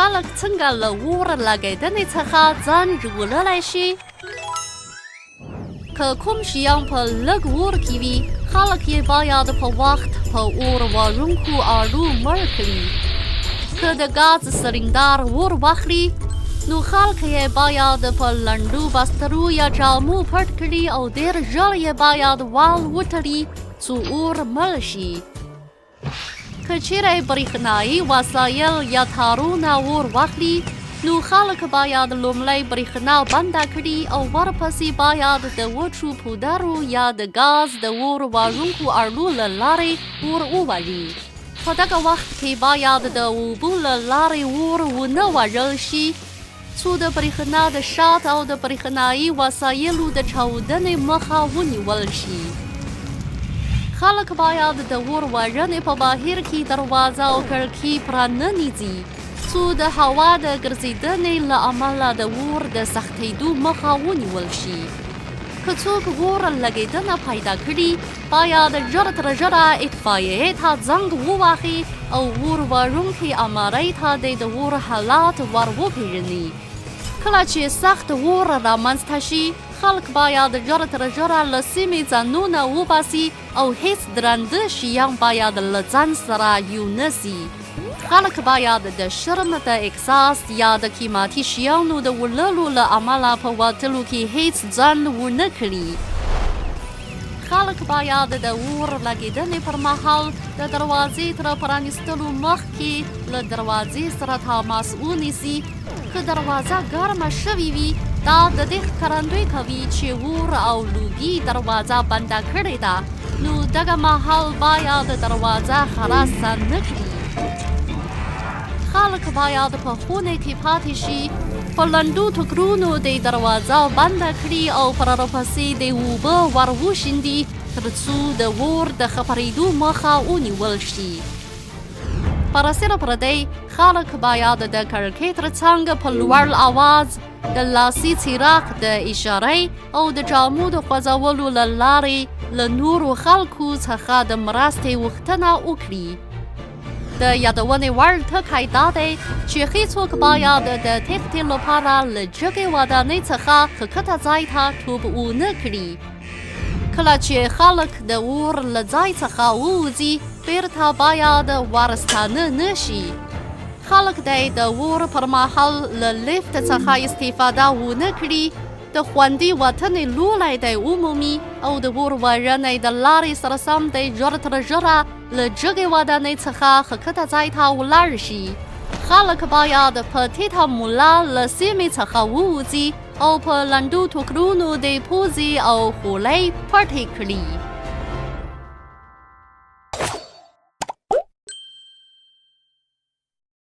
خلک څنګه له اور لګېدنې څخه ځان ژغورلی شي؟ که کوم شیان په لږ اور کې وي، خلک یې باید په وخت په اور وژونکو آلو مړ کړي. که د ګاز سلینډر اور واخلي، نو خلک یې باید په لنډو بسترو یا جامو پټ کړي او ډېر ژر یې باید وال وتړي څو اور مړ شي. که چیرې برېښنايي وسایل یا تارونه اور واخلي، نو خلک باید لومړی برېښنا بنده کړي او ورپسې باید د وچو پودرو یا د ګاز د اور وژونکو اړو له لارې اور ووژي. په دغه وخت کې باید د اوبو له لارې اور ونه وژل شي، څو د برېښنا د شارټ او د برېښنايي وسایلو د چاودنې مخه ونیول شي. خلک باید د اور وژنې په بهیر کې دروازه او کړکۍ پراننیزي، څو د هوا د ګرځېدنې له امله د اور د سختېدو مخه ونیول شي. که څوک اور لګېدنه پیدا کړي، باید ژر تر ژره اطفایې ته زنګ ووهي او اور وژونکي امرۍ ته دې د اور حالات ور وپېژني. کله چې سخت اور رامنځته شي، خلک باید ژر تر ژره له سیمې ځانونه وباسي او هېڅ درانده شیان باید له ځان سره یونه سي. خلک باید د شرم د احساس یا د قیمتي شیانو د وړلو له امله په وتلو کې هېڅ ځنډ ونه کړي. خلک باید د اور لګېدنې پر مهال د دروازې تر پرانیستلو مخکې له دروازې سره تماس ونیسي. که دروازه ګرمه شوې وي، دا د دې ښکارندوی کوي چې اور او لوګي دروازه بنده کړې ده، نو دغه مهال باید دروازه خلاصه نه کړي. خلک باید په خونې کې پاتې شي، په لنډو ټوکرونو دې دروازه بنده کړي او پرپسې دې اوبه ور وشیندي تر څو د اور د خپرېدو مخه ونیول شي. برسېره پر دې، خلک باید د کړکۍ تر څنګ په لوړ اواز د لاسي څراغ د اشارې او د جامو د خوځولو له لارې له نورو خلکو څخه د مرستې غوښتنه وکړي. د یادونې وړ ټکی دا دی چې هیڅوک باید د تېښتې لپاره له جګې ودانۍ څخه ښکته ځای ته ټوپ ونه کړي. کله چې خلک د اور له ځای څخه ووځي، بیرته باید ورستانه نه شي. خلک دی د اور پر مهال له لفت څخه استفاده ونه کړي، د خوندي وتنې لوری دی ومومي او د اور وژنې د لارې سره سم دی ژر تر ژره له جګې ودانۍ څخه ښکته ځای ته ولاړ شي. خلک باید په ټیټه ملا له سیمې څخه ووځي او په لنډو ټوکرونو دې پوزې او خولۍ پټې کړي.